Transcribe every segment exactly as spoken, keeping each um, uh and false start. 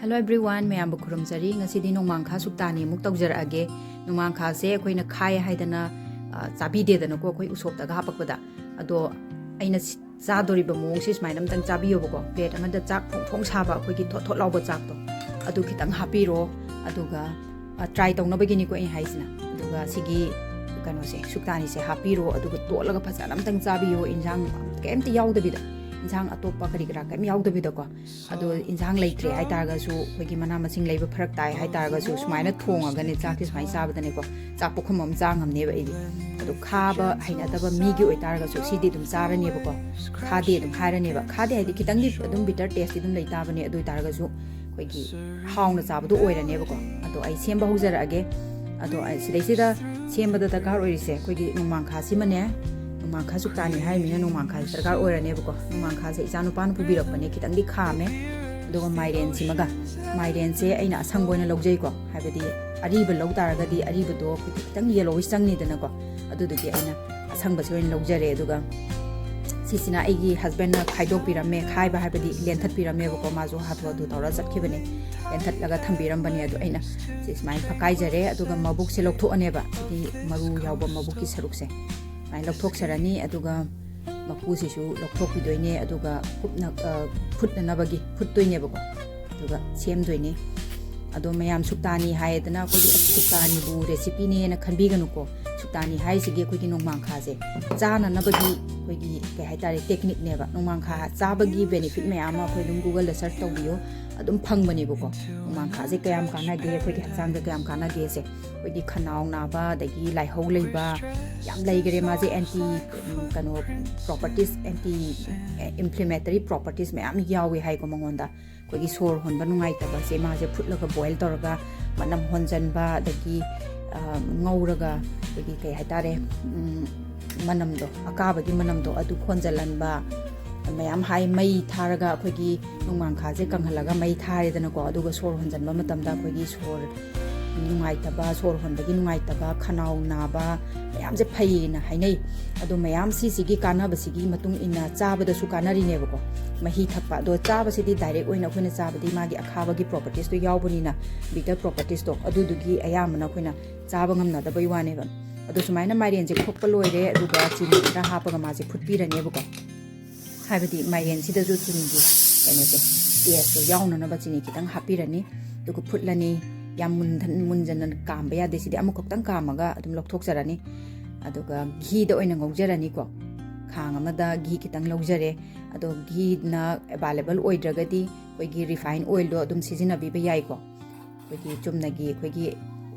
Hello everyone, ꯃꯌꯥꯝꯕꯨ ꯈꯨꯔꯨꯝꯖꯔꯤ꯫ ꯉꯁꯤꯗꯤ ꯅꯣꯡꯃꯥꯡꯈꯥ ꯁꯨꯛꯇꯥꯅꯤ ꯑꯃꯨꯛ ꯇꯧꯖꯔꯛꯑꯒꯦ꯫ ꯅꯣꯡꯃꯥꯡꯈꯥꯁꯦ ꯑꯩꯈꯣꯏꯅ ꯈꯥꯏ ꯍꯥꯏꯗꯅ, ꯑ, ꯆꯥꯕꯤꯗꯦꯗꯅꯀꯣ, ꯑꯩꯈꯣꯏ ꯎꯁꯣꯞꯇꯒ ꯍꯥꯞꯄꯛꯄꯗ꯫ ꯑꯗꯣ ꯑꯩꯅ ꯁꯤ-, ꯆꯥꯗꯣꯔꯤꯕ ꯃꯑꯣꯡꯁꯦ ꯁꯨꯃꯥꯏꯅ ꯑꯝꯇꯪ ꯆꯥꯕꯤꯌꯣꯕꯀꯣ꯫ Plate ꯑꯃꯗ ꯆꯥꯛ ꯐꯣꯡ ꯐꯣꯡ ꯁꯥꯕ, ꯑꯩꯈꯣꯏꯒꯤ ꯊꯣꯠ ꯊꯣꯠ ꯂꯥꯎꯕ ꯆꯥꯛꯇꯣ, ꯑꯗꯨ ꯈꯤꯇꯪ ꯍꯥꯞꯄꯤꯔꯣ꯫ ꯑꯗꯨꯒ, ꯑ, try ꯇꯧꯅꯕꯒꯤꯅꯤꯀꯣ ꯑꯩ ꯍꯥꯏꯁꯤꯅ꯫ ꯑꯗꯨꯒ ꯁꯤꯒꯤ ꯀꯩꯅꯣꯁꯦ, ꯁꯨꯛꯇꯥꯅꯤꯁꯦ ꯍꯥꯞꯄꯤꯔꯣ, ꯑꯗꯨꯒ ꯇꯣꯠꯂꯒ ꯐꯖꯅ ꯑꯝꯇꯪ ꯆꯥꯕꯤꯌꯣ, ꯏꯟꯖꯥꯡ ꯀꯩꯝꯇ ꯌꯥꯎꯗꯕꯤꯗ, ꯏꯟꯖꯥꯡ ꯑꯇꯣꯞꯄ ꯀꯔꯤ ꯀꯔꯥ ꯀꯩꯝ ꯌꯥꯎꯗꯕꯤꯗꯀꯣ꯫ ꯑꯗꯣ ꯏꯟꯁꯥꯡ ꯂꯩꯇ꯭ꯔꯦ ꯍꯥꯏꯇꯥꯔꯒꯁꯨ, ꯑꯩꯈꯣꯏꯒꯤ ꯃꯅꯥ ꯃꯁꯤꯡ ꯂꯩꯕ ꯐꯔꯛ ꯇꯥꯏ ꯍꯥꯏꯇꯥꯔꯒꯁꯨ, ꯁꯨꯃꯥꯏꯅ ꯊꯣꯡꯉꯒꯅꯦ ꯆꯥꯛꯁꯦ ꯁꯨꯃꯥꯏꯅ ꯆꯥꯕꯗꯅꯦꯀꯣ, ꯆꯥꯛ ꯄꯨꯈꯝ ꯑꯃ ꯆꯥ ꯉꯝꯅꯦꯕ ꯑꯩꯗꯤ꯫ ꯑꯗꯣ ꯈꯥꯕ ꯍꯩꯅꯗꯕ ꯃꯤꯒꯤ ꯑꯣꯏꯇꯥꯔꯒꯁꯨ ꯁꯤꯗꯤ ꯑꯗꯨꯝ ꯆꯥꯔꯅꯦꯕꯀꯣ, ꯈꯥꯗꯦ ꯑꯗꯨꯝ ꯍꯥꯏꯔꯅꯦꯕ꯫ ꯈꯥꯗꯦ ꯍꯥꯏꯗꯤ ꯈꯤꯇꯪꯗꯤ ꯑꯗꯨꯝ bitter taste ꯇꯤ ꯑꯗꯨꯝ ꯂꯩ ꯇꯥꯕꯅꯦ, ꯑꯗꯨ ꯑꯣꯏꯇꯥꯔꯒꯁꯨ ꯑꯩꯈꯣꯏꯒꯤ ꯍꯥꯎꯅ ꯆꯥꯕꯗꯣ ꯑꯣꯏꯔꯅꯦꯕꯀꯣ꯫ ꯑꯗꯣ ꯑꯩ ꯁꯦꯝꯕ ꯍꯧꯖꯔꯛꯑꯒꯦ꯫ ꯑꯗꯣ ꯑꯩ ꯁꯤꯗꯩꯁꯤꯗ ꯁꯦꯝꯕꯗ ꯗꯔꯀꯥꯔ ꯑꯣꯏꯔꯤꯁꯦ ꯑꯩꯈꯣꯏꯒꯤ ꯅꯣꯡꯃꯥꯡꯈꯥꯁꯤꯃꯅꯦ, ꯅꯣꯡꯃꯥꯡꯈꯥ ꯁꯨꯛꯇꯥꯅꯤ ꯍꯥꯏꯔꯤꯃꯤꯅ ꯅꯣꯡꯃꯥꯡꯈꯥꯁꯦ ꯗꯔꯀꯥꯔ ꯑꯣꯏꯔꯅꯦꯕꯀꯣ꯫ ꯅꯣꯡꯃꯥꯡꯈꯥꯁꯦ ꯏꯆꯥ ꯅꯨꯄꯥꯅ ꯄꯨꯕꯤꯔꯛꯄꯅꯦ, ꯈꯤꯇꯪꯗꯤ ꯈꯥꯝꯃꯦ꯫ ꯑꯗꯨꯒ ꯃꯥꯏꯔꯦꯟꯁꯤꯃꯒ, ꯃꯥꯏꯔꯦꯟꯁꯦ ꯑꯩꯅ ꯑꯁꯪꯕ ꯑꯣꯏꯅ ꯂꯧꯖꯩꯀꯣ, ꯍꯥꯏꯕꯗꯤ ꯑꯔꯤꯕ ꯂꯧ ꯇꯥꯔꯒꯗꯤ ꯑꯔꯤꯕꯗꯣ ꯑꯩꯈꯣꯏꯗꯤ ꯈꯤꯇꯪ yellowish ꯆꯪꯅꯤꯗꯅꯀꯣ, ꯑꯗꯨꯗꯨꯒꯤ ꯑꯩꯅ ꯑꯁꯪꯕꯁꯦ ꯑꯣꯏꯅ ꯂꯧꯖꯔꯦ꯫ ꯑꯗꯨꯒ ꯁꯤꯁꯤꯅ ꯑꯩꯒꯤ husband ꯅ ꯈꯥꯏꯗꯣꯛꯄꯤꯔꯝꯃꯦ, ꯈꯥꯏꯕ ꯍꯥꯏꯕꯗꯤ ꯂꯦꯟꯊꯠꯄꯤꯔꯝꯃꯦꯕꯀꯣ, ꯃꯥꯁꯨ ꯍꯥꯊꯨ ꯍꯥꯊꯨ ꯇꯧꯔ ꯆꯠꯈꯤꯕꯅꯦ, ꯂꯦꯟꯊꯠꯂꯒ ꯊꯝꯕꯤꯔꯝꯕꯅꯦ꯫ ꯑꯗꯣ ꯑꯩꯅ ꯁꯤ ꯁꯨꯃꯥꯏꯅ ꯐꯛꯀꯥꯏꯖꯔꯦ꯫ ꯑꯗꯨꯒ ꯃꯕꯨꯛꯁꯦ ꯂꯧꯊꯣꯛꯑꯅꯦꯕ, ꯁꯤꯒꯤ ꯃꯔꯨ ꯌꯥꯎꯕ ꯃꯕꯨꯛꯀꯤ ꯁꯔꯨꯛꯁꯦ ꯁꯨꯃꯥꯏꯅ ꯂꯧꯊꯣꯛꯆꯔꯅꯤ꯫ ꯑꯗꯨꯒ ꯃꯀꯨꯁꯤꯁꯨ ꯂꯧꯊꯣꯛꯄꯤꯗꯣꯏꯅꯦ꯫ ꯑꯗꯨꯒ ꯐꯨꯠꯅ-, ꯑ, ꯐꯨꯠꯅꯅꯕꯒꯤ ꯐꯨꯠꯇꯣꯏꯅꯦꯕꯀꯣ, ꯑꯗꯨꯒ ꯁꯦꯝꯗꯣꯏꯅꯦ꯫ ꯑꯗꯣ ꯃꯌꯥꯝ ꯁꯨꯛꯇꯥꯅꯤ ꯍꯥꯏꯗꯅ ꯑꯩꯈꯣꯏꯒꯤ ꯑꯁ ꯁꯨꯛꯇꯥꯅꯤꯕꯨ recipe ꯅꯦꯅ ꯈꯟꯕꯤꯒꯅꯨꯀꯣ꯫ ꯁꯨꯛꯇꯥꯅꯤ ꯍꯥꯏꯁꯤꯒꯤ ꯑꯩꯈꯣꯏꯒꯤ ꯅꯣꯡꯃꯥꯡꯈꯥꯁꯦ ꯆꯥꯅꯅꯕꯒꯤ ꯑꯩꯈꯣꯏꯒꯤ, ꯀꯩ ꯍꯥꯏꯇꯥꯔꯦ, technique ꯅꯦꯕ꯫ ꯅꯣꯡꯃꯥꯡꯈꯥ ꯆꯥꯕꯒꯤ benefit ꯃꯌꯥꯝ ꯑꯃ ꯑꯩꯈꯣꯏ ꯑꯗꯨꯝ Google ꯗ search ꯇꯧꯕꯤꯌꯨ, ꯑꯗꯨꯝ ꯐꯪꯕꯅꯦꯕꯀꯣ꯫ ꯅꯣꯡꯃꯥꯡꯈꯥꯁꯦ ꯀꯌꯥꯝ ꯀꯥꯟꯅꯒꯦ, ꯑꯩꯈꯣꯏꯒꯤ ꯍꯛꯆꯥꯡꯗ ꯀꯌꯥꯝ ꯀꯥꯟꯅꯒꯦꯁꯦ, ꯑꯩꯈꯣꯏꯒꯤ ꯈꯅꯥꯎ ꯅꯥꯕ, ꯑꯗꯒꯤ ꯂꯥꯏꯍꯧ ꯂꯩꯕ, ꯌꯥꯝ ꯂꯩꯈꯔꯦ꯫ ꯃꯥꯁꯦ anti, ꯎꯝ, ꯀꯩꯅꯣ, properties, anti inflammatory properties ꯃꯌꯥꯝ ꯌꯥꯎꯋꯦ ꯍꯥꯏꯀꯣ ꯃꯉꯣꯟꯗ꯫ ꯑꯩꯈꯣꯏꯒꯤ ꯁꯣꯔ ꯍꯣꯟꯕ ꯅꯨꯡꯉꯥꯏꯇꯕꯁꯦ ꯃꯥꯁꯦ ꯐꯨꯠꯂꯒ boil ꯇꯧꯔꯒ ꯃꯅꯝ ꯍꯣꯟꯖꯟꯕ, ꯑꯗꯒꯤ, ꯑ, ꯉꯧꯔꯒ ꯑꯩꯈꯣꯏꯒꯤ, ꯀꯩ ꯍꯥꯏꯇꯥꯔꯦ, ꯎꯝ, ꯃꯅꯝꯗꯣ, ꯑꯀꯥꯕꯒꯤ ꯃꯅꯝꯗꯣ ꯑꯗꯨ ꯍꯣꯟꯖꯜꯍꯟꯕ ꯃꯌꯥꯝ ꯍꯥꯏ꯫ ꯃꯩ ꯊꯥꯔꯒ ꯑꯩꯈꯣꯏꯒꯤ ꯅꯣꯡꯃꯥꯡꯈꯥꯁꯦ ꯀꯪꯍꯜꯂꯒ ꯃꯩ ꯊꯥꯔꯦꯗꯅꯀꯣ, ꯑꯗꯨꯒ ꯁꯣꯔ ꯍꯣꯟꯖꯟꯕ ꯃꯇꯝꯗ ꯑꯩꯈꯣꯏꯒꯤ ꯁꯣꯔ ꯅꯨꯡꯉꯥꯏꯇꯕ, ꯁꯣꯔ ꯍꯣꯟꯕꯒꯤ ꯅꯨꯡꯉꯥꯏꯇꯕ, ꯈꯅꯥꯎ ꯅꯥꯕ ꯃꯌꯥꯝꯁꯦ ꯐꯩꯌꯦꯅ ꯍꯥꯏꯅꯩ꯫ ꯑꯗꯣ ꯃꯌꯥꯝ ꯁꯤꯁꯤꯒꯤ ꯀꯥꯟꯅꯕꯁꯤꯒꯤ ꯃꯇꯨꯡ ꯏꯟꯅ ꯆꯥꯕꯗꯁꯨ ꯀꯥꯟꯅꯔꯤꯅꯦꯕꯀꯣ, ꯃꯍꯤ ꯊꯛꯄ꯫ ꯑꯗꯣ ꯆꯥꯕꯁꯤꯗꯤ ꯗꯥꯏꯔꯦꯛ ꯑꯣꯏꯅ ꯑꯩꯈꯣꯏꯅ ꯆꯥꯕꯗꯤ ꯃꯥꯒꯤ ꯑꯈꯥꯕꯒꯤ ꯄ꯭ꯔꯣꯄꯔꯇꯤꯁꯇꯣ ꯌꯥꯎꯕꯅꯤꯅ, ꯕꯤꯇꯔ ꯄ꯭ꯔꯣꯄꯔꯇꯤꯁꯇꯣ, ꯑꯗꯨꯗꯨꯒꯤ ꯑꯌꯥꯝꯕꯅ ꯑꯩꯈꯣꯏꯅ ꯆꯥꯕ ꯉꯝꯅꯗꯕꯩ ꯋꯥꯅꯦꯕ꯫ ꯑꯗꯣ ꯁꯨꯃꯥꯏꯅ ꯃꯥꯏꯔꯦꯟꯁꯦ ꯈꯣꯛꯄ ꯂꯣꯏꯔꯦ, ꯑꯗꯨꯒ ꯆꯤꯅꯤ ꯈꯔ ꯍꯥꯞꯄꯒ ꯃꯥꯁꯦ ꯐꯨꯠꯄꯤꯔꯅꯦꯕꯀꯣ꯫ ꯍꯥꯏꯕꯗꯤ ꯃꯥꯏꯔꯦꯟꯁꯤꯗꯁꯨ ꯆꯤꯅꯤꯒꯤ ꯀꯩꯅꯣꯁꯦ, ꯇꯦꯁꯇꯣ ꯌꯥꯎꯅꯅꯕ ꯆꯤꯅꯤ ꯈꯤꯇꯪ ꯍꯥꯞꯄꯤꯔꯅꯤ꯫ ꯑꯗꯨꯒ ꯐꯨꯠꯂꯅꯤ꯫ ꯌꯥꯝ ꯃꯨꯟꯊꯟ-, ꯃꯨꯟꯖꯟꯅ ꯀꯥꯝꯕ ꯌꯥꯗꯦ꯫ ꯁꯤꯗꯤ ꯑꯃꯨꯛꯈꯛꯇꯪ ꯀꯥꯝꯃꯒ ꯑꯗꯨꯝ ꯂꯧꯊꯣꯛꯆꯔꯅꯤ꯫ ꯑꯗꯨꯒ ꯘꯤꯗ ꯑꯣꯏꯅ ꯉꯧꯖꯔꯅꯤꯀꯣ꯫ ꯈꯥꯡ ꯑꯃꯗ ꯘꯤ ꯈꯤꯇꯪ ꯂꯧꯖꯔꯦ꯫ ꯑꯗꯣ ꯘꯤꯅ ꯑꯦꯕꯥꯏꯂꯦꯕꯜ ꯑꯣꯏꯗ꯭ꯔꯒꯗꯤ ꯑꯩꯈꯣꯏꯒꯤ ꯔꯤꯐꯥꯏꯟ ꯑꯣꯏꯜꯗꯣ ꯑꯗꯨꯝ ꯁꯤꯖꯤꯟꯅꯕꯤꯕ ꯌꯥꯏꯀꯣ꯫ ꯑꯩꯈꯣꯏꯒꯤ ꯆꯨꯝꯅꯒꯤ ꯑꯩꯈꯣꯏꯒꯤ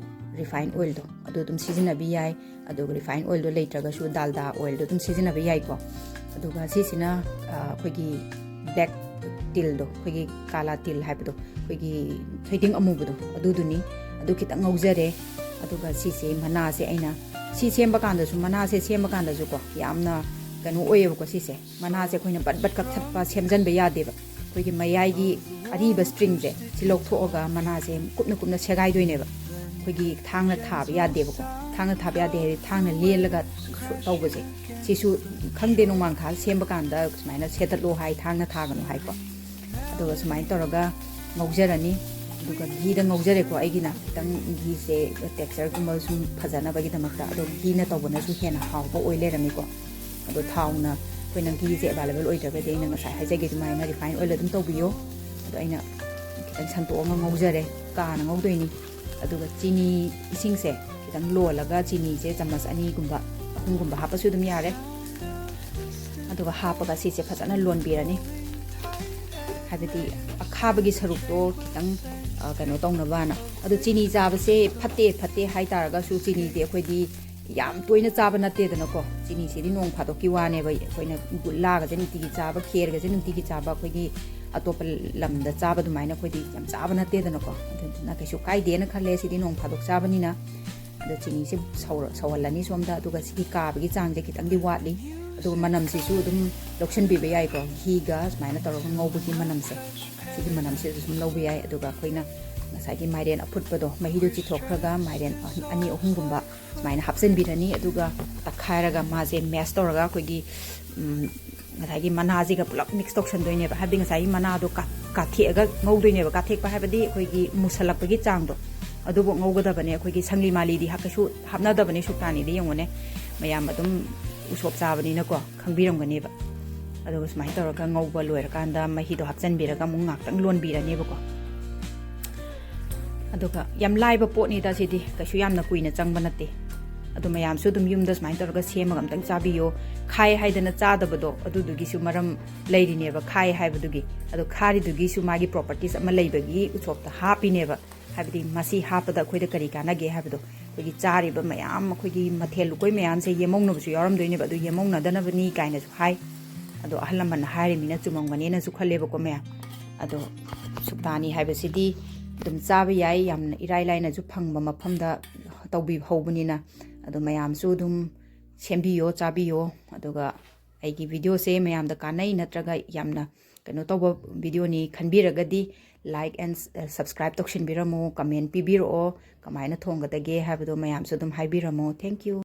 ꯔꯤꯐꯥꯏꯟ ꯑꯣꯏꯜꯗꯣ ꯑꯗꯨ ꯑꯗꯨꯝ ꯁꯤꯖꯤꯟꯅꯕꯤ ꯌꯥꯏ꯫ ꯑꯗꯨꯒ ꯔꯤꯐꯥꯏꯟ ꯑꯣꯏꯜꯗꯣ ꯂꯩꯇ꯭ꯔꯒꯁꯨ ꯗꯥꯜꯗꯥ ꯑꯣꯏꯜꯗꯣ ꯑꯗꯨꯝ ꯁꯤꯖꯤꯟꯅꯕ ꯌꯥꯏꯀꯣ꯫ ꯑꯗꯨꯒ ꯁꯤꯁꯤꯅ, ꯑ, ꯑꯩꯈꯣꯏꯒꯤ ꯕ꯭ꯂꯦꯛ ꯇꯤꯜꯗꯣ, ꯑꯩꯈꯣꯏꯒꯤ ꯀꯥꯂꯥ ꯇꯤꯜ ꯍꯥꯏꯕꯗꯣ, ꯑꯩꯈꯣꯏꯒꯤ ꯊꯣꯏꯗꯤꯡ ꯑꯃꯨꯕꯗꯣ, ꯑꯗꯨꯗꯨꯅꯤ꯫ ꯑꯗꯨ ꯈꯤꯇꯪ ꯉꯧꯖꯔꯦ꯫ ꯑꯗꯨꯒ ꯁꯤꯁꯦ, ꯃꯅꯥꯁꯦ ꯑꯩꯅ ꯁꯤ ꯁꯦꯝꯕ ꯀꯥꯟꯗꯁꯨ, ꯃꯅꯥꯁꯦ ꯁꯦꯝꯕ ꯀꯥꯟꯗꯁꯨꯀꯣ, ꯌꯥꯝꯅ ꯀꯩꯅꯣ ꯑꯣꯏꯌꯦꯕꯀꯣ ꯁꯤꯁꯦ꯫ ꯃꯅꯥꯁꯦ ꯑꯩꯈꯣꯏꯅ ꯕꯠ ꯕꯠ ꯀꯛꯊꯠꯄ, ꯁꯦꯝꯖꯟꯕ ꯌꯥꯗꯦꯕ꯫ ꯑꯩꯈꯣꯏꯒꯤ ꯃꯌꯥꯏꯒꯤ ꯑꯔꯤꯕ ꯁ꯭ꯇ꯭ꯔꯤꯡꯁꯦ ꯁꯤ ꯂꯧꯊꯣꯛꯑꯒ ꯃꯅꯥꯁꯦ ꯀꯨꯞꯅ ꯀꯨꯞꯅ ꯁꯦꯒꯥꯏꯗꯣꯏꯅꯦꯕ꯫ ꯑꯩꯈꯣꯏꯒꯤ ꯊꯥꯡꯅ ꯊꯥꯕ ꯌꯥꯗꯦꯕꯀꯣ꯫ ꯊꯥꯡꯅ ꯊꯥꯕ ꯌꯥꯗꯦ ꯍꯥꯏꯗꯤ ꯊꯥꯡꯅ ꯂꯦꯜꯂꯒ ꯇꯧꯕꯁꯦ꯫ ꯁꯤꯁꯨ ꯈꯪꯗꯦ, ꯅꯣꯡꯃꯥꯡꯈꯥ ꯁꯦꯝꯕ ꯀꯥꯟꯗ ꯁꯨꯃꯥꯏꯅ ꯁꯦꯠꯇꯠꯂꯣ ꯍꯥꯏ, ꯊꯥꯡꯅ ꯊꯥꯒꯅꯨ ꯍꯥꯏꯀꯣ꯫ ꯑꯗꯨꯒ ꯁꯨꯃꯥꯏꯅ ꯇꯧꯔꯒ ꯉꯧꯖꯔꯅꯤ꯫ ꯑꯗꯨꯒ ꯘꯤꯗ ꯉꯧꯖꯔꯦꯀꯣ꯫ ꯑꯩꯒꯤꯅ ꯈꯤꯇꯪ ꯘꯤꯁꯦ ꯇꯦꯛꯁꯆꯔꯒꯨꯝꯕ ꯁꯨꯝ ꯐꯖꯅꯕꯒꯤꯗꯃꯛꯇ, ꯑꯗꯣ ꯘꯤꯅ ꯇꯧꯕꯅꯁꯨ ꯍꯦꯟꯅ ꯍꯥꯎꯕ ꯑꯣꯏ ꯂꯩꯔꯝꯃꯤꯀꯣ꯫ ꯑꯗꯣ ꯊꯥꯎꯅ, ꯑꯩꯈꯣꯏꯅ ꯘꯤꯁꯦ ꯑꯦꯕꯥꯏꯂꯦꯕꯜ ꯑꯣꯏꯗ꯭ꯔꯒꯗꯤ, ꯑꯩꯅ ꯉꯁꯥꯏ ꯍꯥꯏꯖꯒꯦ ꯑꯗꯨꯃꯥꯏꯅ ꯔꯤꯐꯥꯏꯟ ꯑꯣꯏꯜ ꯑꯗꯨꯝ ꯇꯧꯕꯤꯌꯣ꯫ ꯑꯗꯣ ꯑꯩꯅ ꯈꯤꯇꯪ ꯁꯟꯇꯣꯛꯑꯒ ꯉꯧꯖꯔꯦ, ꯀꯥꯅ ꯉꯧꯗꯣꯏꯅꯤ꯫ ꯑꯗꯨꯒ ꯆꯤꯅꯤ, ꯏꯁꯤꯡꯁꯦ ꯈꯤꯇꯪ ꯂꯣꯜꯂꯒ ꯆꯤꯅꯤꯁꯦ ꯆꯥꯃꯁ ꯑꯅꯤꯒꯨꯝꯕ, ꯑꯍꯨꯝꯒꯨꯝꯕ ꯍꯥꯞꯄꯁꯨ ꯑꯗꯨꯝ ꯌꯥꯔꯦ꯫ ꯑꯗꯨꯒ ꯍꯥꯞꯄꯒ ꯁꯤꯁꯦ ꯐꯖꯅ ꯂꯣꯟꯕꯤꯔꯅꯤ꯫ ꯍꯥꯏꯕꯗꯤ ꯑꯈꯥꯕꯒꯤ ꯁꯔꯨꯛꯇꯣ ꯈꯤꯇꯪ, ꯑ, ꯀꯩꯅꯣ ꯇꯧꯅꯕꯅ꯫ ꯑꯗꯣ ꯆꯤꯅꯤ ꯆꯥꯕꯁꯦ ꯐꯠꯇꯦ, ꯐꯠꯇꯦ ꯍꯥꯏ ꯇꯥꯔꯒꯁꯨ ꯆꯤꯅꯤꯗꯤ ꯑꯩꯈꯣꯏꯗꯤ ꯌꯥꯝ ꯇꯣꯏꯅ ꯆꯥꯕ ꯅꯠꯇꯦꯗꯅꯀꯣ꯫ ꯆꯤꯅꯤꯁꯤꯗꯤ ꯅꯣꯡ ꯐꯥꯗꯣꯛꯀꯤ ꯋꯥꯅꯦꯕ꯫ ꯑꯩꯈꯣꯏꯅ ꯒꯨꯂꯥꯒꯁꯦ ꯅꯨꯡꯇꯤꯒꯤ ꯆꯥꯕ, ꯈꯦꯔꯒꯁꯦ ꯅꯨꯡꯇꯤꯒꯤ ꯆꯥꯕ, ꯑꯩꯈꯣꯏꯒꯤ ꯑꯇꯣꯞꯄ ꯂꯝꯗ ꯆꯥꯕ ꯑꯗꯨꯃꯥꯏꯅ ꯑꯩꯈꯣꯏꯗꯤ ꯌꯥꯝ ꯆꯥꯕ ꯅꯠꯇꯦꯗꯅꯀꯣ꯫ ꯑꯗꯨꯗꯨꯅ ꯀꯩꯁꯨ ꯀꯥꯏꯗꯦꯅ ꯈꯜꯂꯦ, ꯁꯤꯗꯤ ꯅꯣꯡ ꯐꯥꯗꯣꯛ ꯆꯥꯕꯅꯤꯅ꯫ ꯑꯗꯣ ꯆꯤꯅꯤꯁꯦ ꯁꯧꯔ-, ꯁꯧꯍꯜꯂꯅꯤ ꯁꯣꯝꯗ꯫ ꯑꯗꯨꯒ ꯁꯤꯒꯤ ꯀꯥꯕꯒꯤ ꯆꯥꯡꯁꯦ ꯈꯤꯇꯪꯗꯤ ꯋꯥꯠꯂꯤ꯫ ꯑꯗꯨꯒ ꯃꯅꯝꯁꯤꯁꯨ ꯑꯗꯨꯝ ꯂꯧꯁꯤꯟꯕꯤꯕ ꯌꯥꯏꯀꯣ, ꯘꯤꯒ ꯁꯨꯃꯥꯏꯅ ꯇꯧꯔꯒ ꯉꯧꯕꯒꯤ ꯃꯅꯝꯁꯦ, ꯁꯤꯒꯤ ꯃꯅꯝꯁꯤꯁꯨ ꯁꯨꯝ ꯂꯧꯕ ꯌꯥꯏ꯫ ꯑꯗꯨꯒ ꯑꯩꯈꯣꯏꯅ ꯉꯁꯥꯏꯒꯤ ꯃꯥꯏꯔꯦꯟ ꯑꯐꯨꯠꯄꯗꯣ, ꯃꯍꯤꯗꯣ ꯆꯤꯊꯣꯛꯈ꯭ꯔꯒ ꯃꯥꯏꯔꯦꯟ ꯑꯅꯤ ꯑꯍꯨꯝꯒꯨꯝꯕ ꯁꯨꯃꯥꯏꯅ ꯍꯥꯞꯆꯤꯟꯕꯤꯔꯅꯤ꯫ ꯑꯗꯨꯒ ꯇꯛꯈꯥꯏꯔꯒ ꯃꯥꯁꯦ mash ꯇꯧꯔꯒ ꯑꯩꯈꯣꯏꯒꯤ, ꯎꯝ, ꯉꯁꯥꯏꯒꯤ ꯃꯅꯥꯁꯤꯒ ꯄꯨꯂꯞ mix ꯇꯧꯁꯟꯗꯣꯏꯅꯦꯕ꯫ ꯍꯥꯏꯕꯗꯤ ꯉꯁꯥꯏꯒꯤ ꯃꯅꯥꯗꯣ ꯀꯥ-, ꯀꯥꯊꯦꯛꯑꯒ ꯉꯧꯗꯣꯏꯅꯦꯕ꯫ ꯀꯥꯊꯦꯛꯄ ꯍꯥꯏꯕꯗꯤ ꯑꯩꯈꯣꯏꯒꯤ ꯃꯨꯁꯜꯂꯛꯄꯒꯤ ꯆꯥꯡꯗꯣ, ꯑꯗꯨꯕꯨ ꯉꯧꯒꯗꯕꯅꯦ꯫ ꯑꯩꯈꯣꯏꯒꯤ ꯁꯪꯂꯤ ꯃꯥꯂꯤꯗꯤ ꯍꯥ-, ꯀꯩꯁꯨ ꯍꯥꯞꯅꯗꯕꯅꯦ ꯁꯨꯛꯇꯥꯅꯤꯗꯤ꯫ ꯌꯦꯡꯉꯨꯅꯦ, ꯃꯌꯥꯝ ꯑꯗꯨꯝ ꯎꯁꯣꯞ ꯆꯥꯕꯅꯤꯅꯀꯣ ꯈꯪꯕꯤꯔꯝꯒꯅꯦꯕ꯫ ꯑꯗꯨꯒ ꯁꯨꯃꯥꯏꯅ ꯇꯧꯔꯒ ꯉꯧꯕ ꯂꯣꯏꯔꯀꯥꯟꯗ ꯃꯍꯤꯗꯣ ꯍꯥꯞꯆꯤꯟꯕꯤꯔꯒ ꯑꯃꯨꯛ ꯉꯥꯛꯇꯪ ꯂꯣꯟꯕꯤꯔꯅꯦꯕꯀꯣ꯫ ꯑꯗꯨꯒ ꯌꯥꯝ ꯂꯥꯏꯕ ꯄꯣꯠꯅꯤꯗ ꯁꯤꯗꯤ, ꯀꯩꯁꯨ ꯌꯥꯝꯅ ꯀꯨꯏꯅ ꯆꯪꯕ ꯅꯠꯇꯦ꯫ ꯑꯗꯨ ꯃꯌꯥꯝꯁꯨ ꯑꯗꯨꯝ ꯌꯨꯝꯗ ꯁꯨꯃꯥꯏꯅ ꯇꯧꯔꯒ ꯁꯦꯝꯃꯒ ꯑꯝꯇꯪ ꯆꯥꯕꯤꯌꯣ꯫ ꯈꯥꯏ ꯍꯥꯏꯗꯅ ꯆꯥꯗꯕꯗꯣ, ꯑꯗꯨꯗꯨꯒꯤꯁꯨ ꯃꯔꯝ ꯂꯩꯔꯤꯅꯦꯕ, ꯈꯥꯏ ꯍꯥꯏꯕꯗꯨꯒꯤ꯫ ꯑꯗꯣ ꯈꯥꯔꯤꯗꯨꯒꯤꯁꯨ ꯃꯥꯒꯤ properties ꯑꯃ ꯂꯩꯕꯒꯤ ꯎꯁꯣꯞꯇ ꯍꯥꯞꯄꯤꯅꯦꯕ꯫ ꯍꯥꯏꯕꯗꯤ ꯃꯁꯤ ꯍꯥꯞꯄꯗ ꯑꯩꯈꯣꯏꯗ ꯀꯔꯤ ꯀꯥꯟꯅꯒꯦ ꯍꯥꯏꯕꯗꯣ, ꯑꯩꯈꯣꯏꯒꯤ ꯆꯥꯔꯤꯕ ꯃꯌꯥꯝ, ꯑꯩꯈꯣꯏꯒꯤ ꯃꯊꯦꯜ ꯂꯨꯀꯣꯏ ꯃꯌꯥꯝꯁꯦ ꯌꯦꯃꯧꯅꯕꯁꯨ ꯌꯥꯎꯔꯝꯗꯣꯏꯅꯦꯕ꯫ ꯑꯗꯨ ꯌꯦꯃꯧꯅꯗꯅꯕꯅꯤ ꯀꯥꯏꯅꯁꯨ ꯍꯥꯏ꯫ ꯑꯗꯣ ꯑꯍꯜ ꯂꯃꯟꯅ ꯍꯥꯏꯔꯤꯃꯤꯅ ꯆꯨꯝꯃꯝꯒꯅꯦꯅꯁꯨ ꯈꯜꯂꯦꯕꯀꯣ ꯃꯌꯥꯝ꯫ ꯑꯗꯣ ꯁꯨꯛꯇꯥꯅꯤ ꯍꯥꯏꯕꯁꯤꯗꯤ ꯑꯗꯨꯝ ꯆꯥꯕ ꯌꯥꯏ, ꯌꯥꯝꯅ ꯏꯔꯥꯏ ꯂꯥꯏꯅꯁꯨ ꯐꯪꯕ ꯃꯐꯝꯗ ꯇꯧꯕꯤ ꯍꯧꯕꯅꯤꯅ꯫ ꯑꯗꯣ ꯃꯌꯥꯝꯁꯨ ꯑꯗꯨꯝ ꯁꯦꯝꯕꯤꯌꯣ, ꯆꯥꯕꯤꯌꯣ꯫ ꯑꯗꯨꯒ ꯑꯩꯒꯤ videoꯁꯦ ꯃꯌꯥꯝꯗ ꯀꯥꯟꯅꯩ ꯅꯠꯇ꯭ꯔꯒ ꯌꯥꯝꯅ ꯀꯩꯅꯣ ꯇꯧꯕ videoꯅꯤ ꯈꯟꯕꯤꯔꯒꯗꯤ like and subscribe ꯇꯧꯁꯤꯟꯕꯤꯔꯝꯃꯣ, comment ꯄꯤꯕꯤꯔꯛꯑꯣ, ꯀꯃꯥꯏꯅ ꯊꯣꯡꯒꯗꯒꯦ ꯍꯥꯏꯕꯗꯣ ꯃꯌꯥꯝꯁꯨ ꯑꯗꯨꯝ ꯍꯥꯏꯕꯤꯔꯝꯃꯣ꯫ Thank you꯫